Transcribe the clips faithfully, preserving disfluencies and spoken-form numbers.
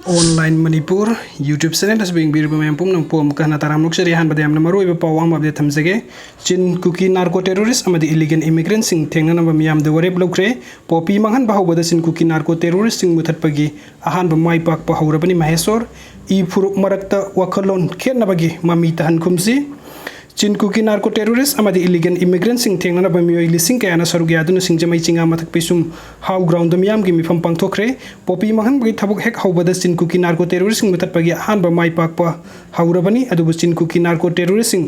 Online Manipur YouTube channel ꯑꯁꯤꯕꯨ ꯌꯦꯡꯕꯤꯔꯤꯕ ꯃꯌꯥꯝ ꯄꯨꯝꯅꯃꯛꯄꯨ ꯑꯃꯨꯛꯀ ꯍꯟꯅ ꯇꯔꯥꯝꯅ ꯑꯣꯛꯆꯔꯤ꯫ ꯑꯍꯥꯟꯕꯗ ꯌꯥꯝꯅ ꯃꯔꯨꯑꯣꯏꯕ ꯄꯥꯎ ꯑꯃ update ꯊꯝꯖꯒꯦ꯫ ꯆꯤꯟ ꯀꯨꯀꯤ narco terrorist ꯑꯃꯗꯤ illegal immigrantꯁꯤꯡ ꯊꯦꯡꯅꯅꯕ ꯃꯤꯌꯥꯝꯗ ꯋꯥꯔꯦꯞ ꯂꯧꯈ꯭ꯔꯦ꯫ Poppy ꯃꯥꯡꯍꯟꯕ ꯍꯧꯕꯗ ꯆꯤꯟ ꯀꯨꯀꯤ narco terroristꯁꯤꯡ ꯃꯨꯊꯠꯄꯒꯤ ꯑꯍꯥꯟꯕ ꯃꯥꯏ ꯄꯥꯛꯄ ꯍꯧꯔꯕꯅꯤ꯫ ꯃꯍꯦꯁꯣꯔ, ꯏ ꯐꯨꯔꯨꯞ ꯃꯔꯛꯇ ꯋꯥꯈꯜꯂꯣꯟ ꯈꯦꯠꯅꯕꯒꯤ ꯃꯃꯤ ꯇꯥꯍꯟꯈꯨꯝꯁꯤ꯫ ꯆꯤꯟ ꯀꯨꯀꯤ narco terrorist ꯑꯃꯗꯤ illegal immigrantꯁꯤꯡ ꯊꯦꯡꯅꯅꯕ ꯃꯤꯑꯣꯏ ꯂꯤꯁꯤꯡ ꯀꯌꯥꯅ ꯁꯔꯨꯛ ꯌꯥꯗꯨꯅ ꯁꯤꯡꯖꯃꯩ ꯆꯤꯉꯥ ꯃꯊꯛ ꯄꯩꯁꯨꯝ ꯍꯥꯎ groundꯗ ꯃꯤꯌꯥꯝꯒꯤ ꯃꯤꯐꯝ ꯄꯥꯡꯊꯣꯛꯈ꯭ꯔꯦ꯫ Poppy ꯃꯥꯡꯍꯟꯕꯒꯤ ꯊꯕꯛ ꯍꯦꯛ ꯍꯧꯕꯗ ꯆꯤꯟ ꯀꯨꯀꯤ narco terroristꯁꯤꯡ ꯃꯨꯊꯠꯄꯒꯤ ꯑꯍꯥꯟꯕ ꯃꯥꯏ ꯄꯥꯛꯄ ꯍꯧꯔꯕꯅꯤ꯫ ꯑꯗꯨꯕꯨ ꯆꯤꯟ ꯀꯨꯀꯤ narco terroristꯁꯤꯡ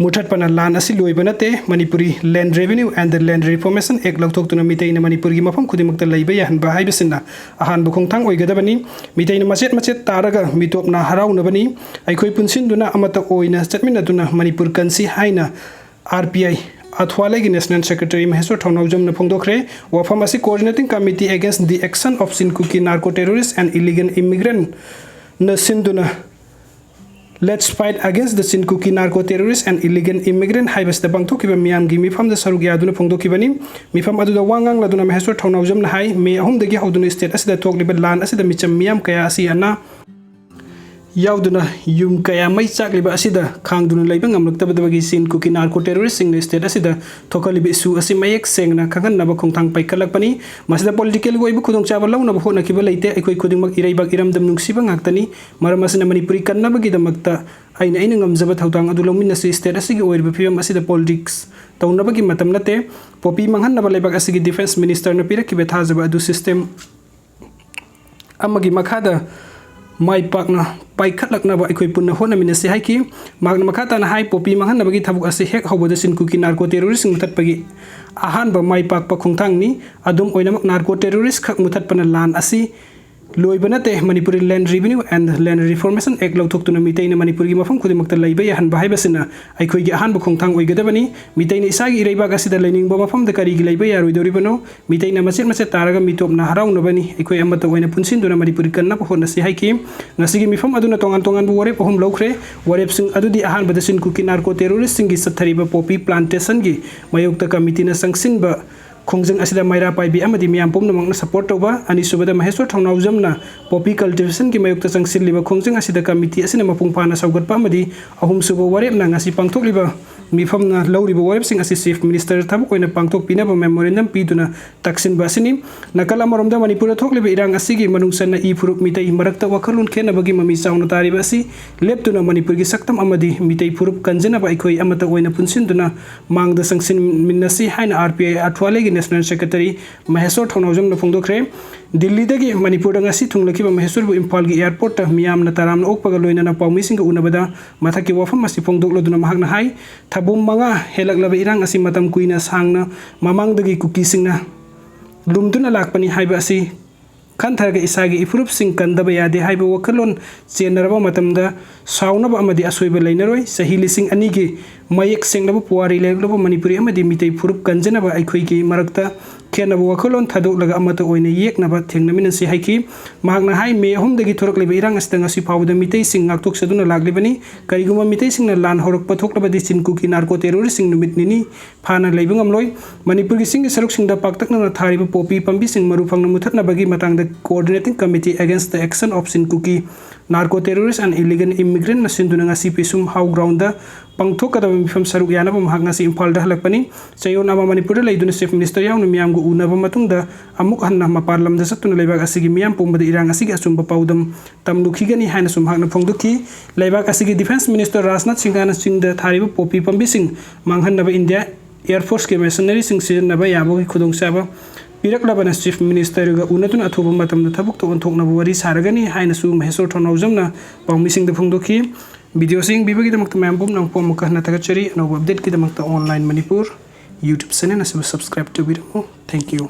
ꯃꯨꯊꯠꯄꯅ ꯂꯥꯟ ꯑꯁꯤ ꯂꯣꯏꯕ ꯅꯠꯇꯦ꯫ Manipuri Land Revenue and Land Reformation Act ꯂꯧꯊꯣꯛꯇꯨꯅ ꯃꯤꯇꯩꯅ ꯃꯅꯤꯄꯨꯔꯒꯤ ꯃꯐꯝ ꯈꯨꯗꯤꯡꯃꯛꯇ ꯂꯩꯕ ꯌꯥꯍꯟꯕ ꯍꯥꯏꯕꯁꯤꯅ ꯑꯍꯥꯟꯕ ꯈꯣꯡꯊꯥꯡ ꯑꯣꯏꯒꯗꯕꯅꯤ꯫ ꯃꯤꯇꯩꯅ ꯃꯆꯦꯠ ꯃꯆꯦꯠ ꯇꯥꯔꯒ ꯃꯤꯇꯣꯞꯅ ꯍꯔꯥꯎꯅꯕꯅꯤ꯫ ꯑꯩꯈꯣꯏ ꯄꯨꯟꯁꯤꯟꯗꯨꯅ ꯑꯃꯠꯇ ꯑꯣꯏꯅ ꯆꯠꯃꯤꯟꯅꯗꯨꯅ ꯃꯅꯤꯄꯨꯔ ꯀꯟꯁꯤ ꯍꯥꯏꯅ R P I ꯑꯊ꯭ꯋꯥꯂꯩꯒꯤ National Secretary ꯃꯍꯦꯁꯣꯔ ꯊꯧꯅꯥꯎꯖꯝꯅ ꯐꯣꯡꯗꯣꯛꯈ꯭ꯔꯦ꯫ ꯋꯥꯐꯝ ꯑꯁꯤ Coordinating Committee Against the Action of Chin Kuki Narco Terrorists and Illegal Immigrantꯅ ꯁꯤꯟꯗꯨꯅ Let's Fight Against the Chin Kuki Narco Terrorists and Illegal Immigrant ꯍꯥꯏꯕꯁꯤꯗ ꯄꯥꯡꯊꯣꯛꯈꯤꯕ ꯃꯤꯌꯥꯝꯒꯤ ꯃꯤꯐꯝꯗ ꯁꯔꯨꯛ ꯌꯥꯗꯨꯅ ꯐꯣꯡꯗꯣꯛꯈꯤꯕꯅꯤ꯫ ꯃꯤꯐꯝ ꯑꯗꯨꯗ ꯋꯥ ꯉꯥꯡꯂꯗꯨꯅ ꯃꯍꯦꯁꯣꯔ ꯊꯧꯅꯥꯎꯖꯝꯅ ꯍꯥꯏ, May ꯑꯍꯨꯝꯗꯒꯤ ꯍꯧꯗꯨꯅ state ꯑꯁꯤꯗ ꯊꯣꯛꯂꯤꯕ ꯂꯥꯟ ꯑꯁꯤꯗ ꯃꯤꯆꯝ ꯃꯤꯌꯥꯝ ꯀꯌꯥ ꯑꯁꯤ ꯑꯅꯥ ꯌꯥꯎꯗꯨꯅ ꯌꯨꯝ ꯀꯌꯥ ꯃꯩ ꯆꯥꯛꯂꯤꯕ ꯑꯁꯤꯗ ꯈꯥꯡꯗꯨꯅ ꯂꯩꯕ ꯉꯝꯂꯛꯇꯕꯗꯒꯤ ꯆꯤꯟ ꯀꯨꯀꯤ narco terroristꯁꯤꯡꯅ state ꯑꯁꯤꯗ ꯊꯣꯛꯍꯜꯂꯤꯕ issue ꯑꯁꯤ ꯃꯌꯦꯛ ꯁꯦꯡꯅ ꯈꯪꯍꯟꯅꯕ ꯈꯣꯡꯊꯥꯡ ꯄꯥꯏꯈꯠꯂꯛꯄꯅꯤ꯫ ꯃꯁꯤꯗ politicalꯒꯤ ꯑꯣꯏꯕ ꯈꯨꯗꯣꯡꯆꯥꯕ ꯂꯧꯅꯕ ꯍꯣꯠꯅꯈꯤꯕ ꯂꯩꯇꯦ꯫ ꯑꯩꯈꯣꯏ ꯈꯨꯗꯤꯡꯃꯛ ꯏꯔꯩꯕꯥꯛ ꯏꯔꯝꯗꯝ ꯅꯨꯡꯁꯤꯕ ꯉꯥꯛꯇꯅꯤ꯫ ꯃꯔꯝ ꯑꯁꯤꯅ ꯃꯅꯤꯄꯨꯔꯤ ꯀꯟꯅꯕꯒꯤꯗꯃꯛꯇ ꯑꯩꯅ ꯑꯩꯅ ꯉꯝꯖꯕ ꯊꯧꯗꯥꯡ ꯑꯗꯨ ꯂꯧꯃꯤꯟꯅꯁꯤ꯫ State ꯑꯁꯤꯒꯤ ꯑꯣꯏꯔꯤꯕ ꯐꯤꯕꯝ ꯑꯁꯤꯗ politics ꯇꯧꯅꯕꯒꯤ ꯃꯇꯝ ꯅꯠꯇꯦ꯫ Poppy ꯃꯥꯡꯍꯟꯅꯕ ꯂꯩꯕꯥꯛ ꯑꯁꯤꯒꯤ Defence Ministerꯅ ꯄꯤꯔꯛꯈꯤꯕ ꯊꯥꯖꯕ ꯑꯗꯨ system ꯑꯃꯒꯤ ꯃꯈꯥꯗ ꯃꯥꯏ ꯄꯥꯛꯅ ꯄꯥꯏꯈꯠꯂꯛꯅꯕ ꯑꯩꯈꯣꯏ ꯄꯨꯟꯅ ꯍꯣꯠꯅꯃꯤꯟꯅꯁꯤ ꯍꯥꯏꯈꯤ꯫ ꯃꯍꯥꯛꯅ ꯃꯈꯥ ꯇꯥꯅ ꯍꯥꯏ, Poppy ꯃꯥꯡꯍꯟꯅꯕꯒꯤ ꯊꯕꯛ ꯑꯁꯤ ꯍꯦꯛ ꯍꯧꯕꯗ ꯆꯤꯟ ꯀꯨꯀꯤ narco terroristꯁꯤꯡ ꯃꯨꯊꯠꯄꯒꯤ ꯑꯍꯥꯟꯕ ꯃꯥꯏ ꯄꯥꯛꯄ ꯈꯣꯡꯊꯥꯡꯅꯤ꯫ ꯑꯗꯨꯝ ꯑꯣꯏꯅꯃꯛ, narco terrorist ꯈꯛ ꯃꯨꯊꯠꯄꯅ ꯂꯥꯟ ꯑꯁꯤ ꯂꯣꯏꯕ ꯅꯠꯇꯦ꯫ Manipuri Land Revenue and Land Reformation Act ꯂꯧꯊꯣꯛꯇꯨꯅ ꯃꯤꯇꯩꯅ ꯃꯅꯤꯄꯨꯔꯒꯤ ꯃꯐꯝ ꯈꯨꯗꯤꯡꯃꯛꯇ ꯂꯩꯕ ꯌꯥꯍꯟꯕ ꯍꯥꯏꯕꯁꯤꯅ ꯑꯩꯈꯣꯏꯒꯤ ꯑꯍꯥꯟꯕ ꯈꯣꯡꯊꯥꯡ ꯑꯣꯏꯒꯗꯕꯅꯤ꯫ ꯃꯤꯇꯩꯅ ꯏꯁꯥꯒꯤ ꯏꯔꯩꯕꯥꯛ ꯑꯁꯤꯗ ꯂꯩꯅꯤꯡꯕ ꯃꯐꯝꯗ ꯀꯔꯤꯒꯤ ꯂꯩꯕ ꯌꯥꯔꯣꯏꯗꯧꯔꯤꯕꯅꯣ? ꯃꯤꯇꯩꯅ ꯃꯆꯦꯠ ꯃꯆꯦꯠ ꯇꯥꯔꯒ ꯃꯤꯇꯣꯞꯅ ꯍꯔꯥꯎꯅꯕꯅꯤ꯫ ꯑꯩꯈꯣꯏ ꯑꯃꯠꯇ ꯑꯣꯏꯅ ꯄꯨꯟꯁꯤꯟꯗꯨꯅ ꯃꯅꯤꯄꯨꯔꯤ ꯀꯟꯅꯕ ꯍꯣꯠꯅꯁꯤ ꯍꯥꯏꯈꯤ꯫ ꯉꯁꯤꯒꯤ ꯃꯤꯐꯝ ꯑꯗꯨꯅ ꯇꯣꯉꯥꯟ ꯇꯣꯉꯥꯟꯕ ꯋꯥꯔꯦꯞ ꯑꯍꯨꯝ ꯂꯧꯈ꯭ꯔꯦ꯫ ꯋꯥꯔꯦꯞꯁꯤꯡ ꯑꯗꯨꯗꯤ ꯑꯍꯥꯟꯕꯗ ꯆꯤꯟ ꯀꯨꯀꯤ narco terroristꯁꯤꯡꯒꯤ ꯆꯠꯊꯔꯤꯕ poppy plantationꯒꯤ ꯃꯥꯌꯣꯛꯇ committeeꯅ ꯆꯪꯁꯤꯟꯕ ꯈꯣꯡꯖꯪ ꯑꯁꯤꯗ ꯃꯩꯔꯥ ꯄꯥꯏꯕꯤ ꯑꯃꯗꯤ ꯃꯤꯌꯥꯝ ꯄꯨꯝꯅꯃꯛꯅ support ꯇꯧꯕ, ꯑꯅꯤꯁꯨꯕꯗ ꯃꯍꯦꯁꯣꯔ ꯊꯧꯅꯥꯎꯖꯝꯅ poppy cultivation ꯒꯤ ꯃꯥꯌꯣꯛꯇ ꯆꯪꯁꯤꯜꯂꯤꯕ ꯈꯣꯡꯖꯪ ꯑꯁꯤꯗ committee ꯑꯁꯤꯅ ꯃꯄꯨꯡ ꯐꯥꯅ ꯁꯧꯒꯠꯄ ꯑꯃꯗꯤ ꯑꯍꯨꯝꯁꯨꯕ ꯋꯥꯔꯦꯞꯅ ꯉꯁꯤ ꯄꯥꯡꯊꯣꯛꯂꯤꯕ ꯃꯤꯐꯝꯅ ꯂꯧꯔꯤꯕ ꯋꯥꯔꯦꯞꯁꯤꯡ ꯑꯁꯤ Chief Minister ꯊꯕꯛ ꯑꯣꯏꯅ ꯄꯥꯡꯊꯣꯛꯄꯤꯅꯕ memorandum ꯄꯤꯗꯨꯅ ꯇꯛꯁꯤꯟꯕ ꯑꯁꯤꯅꯤ꯫ ꯅꯥꯀꯜ ꯑꯃꯔꯣꯝꯗ ꯃꯅꯤꯄꯨꯔꯗ ꯊꯣꯛꯂꯤꯕ ꯏꯔꯥꯡ ꯑꯁꯤꯒꯤ ꯃꯅꯨꯡ ꯆꯟꯅ ꯏ ꯐꯨꯔꯨꯞ ꯃꯤꯇꯩ ꯃꯔꯛꯇ ꯋꯥꯈꯜꯂꯣꯟ ꯈꯦꯠꯅꯕꯒꯤ ꯃꯃꯤ ꯆꯥꯎꯅ ꯇꯥꯔꯤꯕ ꯑꯁꯤ ꯂꯦꯞꯇꯨꯅ ꯃꯅꯤꯄꯨꯔꯒꯤ ꯁꯛꯇꯝ ꯑꯃꯗꯤ ꯃꯤꯇꯩ ꯐꯨꯔꯨꯞ ꯀꯟꯖꯅꯕ ꯑꯩꯈꯣꯏ ꯑꯃꯠꯇ ꯑꯣꯏꯅ ꯄꯨꯟꯁꯤꯟꯗꯨꯅ ꯃꯥꯡꯗ ꯆꯪꯁꯤꯟꯃꯤꯟꯅꯁꯤ ꯍꯥꯏꯅ R P I ꯑꯊ꯭ꯋꯥꯂꯦꯒꯤ National Secretary ꯃꯍꯦꯁꯣꯔ ꯊꯧꯅꯥꯎꯖꯝꯅ ꯐꯣꯡꯗꯣꯛꯈ꯭ꯔꯦ꯫ ꯗꯤꯜꯂꯤꯗꯒꯤ ꯃꯅꯤꯄꯨꯔꯗ ꯉꯁꯤ ꯊꯨꯡꯂꯛꯈꯤꯕ ꯃꯍꯦꯁꯣꯔꯕꯨ ꯏꯝꯐꯥꯜꯒꯤ airport ꯇ ꯃꯤꯌꯥꯝꯅ ꯇꯔꯥꯝꯅ ꯑꯣꯛꯄꯒ ꯂꯣꯏꯅꯅ ꯄꯥꯎꯃꯤꯁꯤꯡꯒ ꯎꯅꯕꯗ ꯃꯊꯛꯀꯤ ꯋꯥꯐꯝ ꯑꯁꯤ ꯐꯣꯡꯗꯣꯛꯂꯗꯨꯅ ꯃꯍꯥꯛꯅ ꯍꯥꯏ, ꯊꯧꯕꯨꯝ ꯃꯉꯥ ꯍꯦꯜꯂꯛꯂꯕ ꯏꯔꯥꯡ ꯑꯁꯤ ꯃꯇꯝ ꯀꯨꯏꯅ ꯁꯥꯡꯅ ꯃꯃꯥꯡꯗꯒꯤ ꯀꯨꯀꯤꯁꯤꯡꯅ ꯂꯨꯝꯗꯨꯅ ꯂꯥꯛꯄꯅꯤ ꯍꯥꯏꯕ ꯑꯁꯤ ꯈꯟꯊꯔꯒ ꯏꯁꯥꯒꯤ ꯏꯐꯨꯔꯨꯞꯁꯤꯡ ꯀꯟꯗꯕ ꯌꯥꯗꯦ ꯍꯥꯏꯕ ꯋꯥꯈꯜꯂꯣꯟ ꯆꯦꯟꯅꯔꯕ ꯃꯇꯝꯗ ꯁꯥꯎꯅꯕ ꯑꯃꯗꯤ ꯑꯁꯣꯏꯕ ꯂꯩꯅꯔꯣꯏ꯫ ꯆꯍꯤ ꯂꯤꯁꯤꯡ ꯑꯅꯤꯒꯤ ꯃꯌꯦꯛ ꯁꯦꯡꯂꯕ ꯄꯨꯋꯥꯔꯤ ꯂꯩꯔꯛꯂꯕ ꯃꯅꯤꯄꯨꯔꯤ ꯑꯃꯗꯤ ꯃꯤꯇꯩ ꯐꯨꯔꯨꯞ ꯀꯟꯖꯅꯕ ꯑꯩꯈꯣꯏꯒꯤ ꯃꯔꯛꯇ ꯈꯦꯠꯅꯕ ꯋꯥꯈꯜꯂꯣꯟ ꯊꯥꯗꯣꯛꯂꯒ ꯑꯃꯠꯇ ꯑꯣꯏꯅ ꯌꯦꯛꯅꯕ ꯊꯦꯡꯅꯃꯤꯟꯅꯁꯤ ꯍꯥꯏꯈꯤ꯫ ꯃꯍꯥꯛꯅ ꯍꯥꯏ, ꯃꯦ ꯑꯍꯨꯝꯗꯒꯤ ꯊꯣꯔꯛꯂꯤꯕ ꯏꯔꯥꯡ ꯑꯁꯤꯗ ꯉꯁꯤ ꯐꯥꯎꯕꯗ ꯃꯤꯇꯩꯁꯤꯡ ꯉꯥꯛꯊꯣꯛꯆꯗꯨꯅ ꯂꯥꯛꯂꯤꯕꯅꯤ꯫ ꯀꯔꯤꯒꯨꯝꯕ ꯃꯤꯇꯩꯁꯤꯡꯅ ꯂꯥꯟ ꯍꯧꯔꯛꯄ ꯊꯣꯛꯂꯕꯗꯤ ꯆꯤꯟ ꯀꯨꯀꯤ narco terrorist ꯁꯤꯡ ꯅꯨꯃꯤꯠ ꯅꯤꯅꯤ ꯐꯥꯅ ꯂꯩꯕ ꯉꯝꯂꯣꯏ꯫ ꯃꯅꯤꯄꯨꯔꯒꯤ ꯆꯤꯡꯒꯤ ꯁꯔꯨꯛꯁꯤꯡꯗ ꯄꯥꯛꯇꯛꯅꯅ ꯊꯥꯔꯤꯕ poppy ꯄꯥꯝꯕꯤꯁꯤꯡ ꯃꯔꯨ ꯐꯪꯅ ꯃꯨꯊꯠꯅꯕꯒꯤ ꯃꯇꯥꯡꯗ Coordinating Committee Against the Action of Chin Kuki Narco Terrorist and Illegal Immigrant ꯅ ꯁꯤꯟꯗꯨꯅ ꯉꯁꯤ ꯄꯤꯁꯨꯝ ꯍꯥꯎ ground ꯗ ꯄꯥꯡꯊꯣꯛꯀꯗꯕ ꯃꯤꯐꯝ ꯁꯔꯨꯛ ꯌꯥꯅꯕ ꯃꯍꯥꯛ ꯉꯁꯤ ꯏꯝꯐꯥꯜꯗ ꯍꯜꯂꯛꯄꯅꯤ꯫ ꯆꯌꯣꯜ ꯑꯃ ꯃꯅꯤꯄꯨꯔꯗ ꯂꯩꯗꯨꯅ Chief Minister ꯌꯥꯎꯅ ꯃꯤꯌꯥꯝꯒ ꯎꯅꯕ ꯃꯇꯨꯡꯗ ꯑꯃꯨꯛ ꯍꯟꯅ ꯃꯄꯥꯟ ꯂꯝꯗ ꯆꯠꯇꯨꯅ ꯂꯩꯕꯥꯛ ꯑꯁꯤꯒꯤ ꯃꯤꯌꯥꯝ ꯄꯨꯝꯕꯗ ꯏꯔꯥꯡ ꯑꯁꯤꯒꯤ ꯑꯆꯨꯝꯕ ꯄꯥꯎꯗꯝ ꯇꯝꯂꯨꯈꯤꯒꯅꯤ ꯍꯥꯏꯅꯁꯨ ꯃꯍꯥꯛꯅ ꯐꯣꯡꯗꯣꯛꯈꯤ꯫ ꯂꯩꯕꯥꯛ ꯑꯁꯤꯒꯤ Defence Minister ꯔꯥꯖꯅꯥꯊ ꯁꯤꯡꯍꯅ ꯆꯤꯡꯗ ꯊꯥꯔꯤꯕ poppy ꯄꯥꯝꯕꯤꯁꯤꯡ ꯃꯥꯡꯍꯟꯅꯕ India Air Force ꯀꯤ mercenary ꯁꯤꯡ ꯁꯤꯖꯤꯟꯅꯕ ꯌꯥꯕꯒꯤ ꯈꯨꯗꯣꯡꯆꯥꯕ ꯄꯤꯔꯛꯂꯕꯅ Chief Minister ꯒ ꯎꯅꯗꯨꯅ ꯑꯊꯨꯕ ꯃꯇꯝꯗ ꯊꯕꯛꯇ ꯑꯣꯟꯊꯣꯛꯅꯕ ꯋꯥꯔꯤ ꯁꯥꯔꯒꯅꯤ ꯍꯥꯏꯅꯁꯨ ꯃꯍꯦꯁꯣꯔ ꯊꯧꯅꯥꯎꯖꯝꯅ ꯄꯥꯎꯃꯤꯁꯤꯡꯗ ꯐꯣꯡꯗꯣꯛꯈꯤ꯫ Video ꯁꯤ ꯌꯦꯡꯕꯤꯕꯒꯤꯗꯃꯛꯇ ꯃꯌꯥꯝ ꯄꯨꯝꯅꯃꯛꯄꯨ ꯑꯃꯨꯛꯀ ꯍꯟꯅ ꯊꯥꯒꯠꯆꯔꯤ꯫ ꯑꯅꯧꯕ update ꯀꯤꯗꯃꯛꯇ Online Manipur YouTube channel ꯑꯁꯤꯕꯨ subscribe ꯇꯧꯕꯤꯔꯝꯃꯨ꯫ Thank you꯫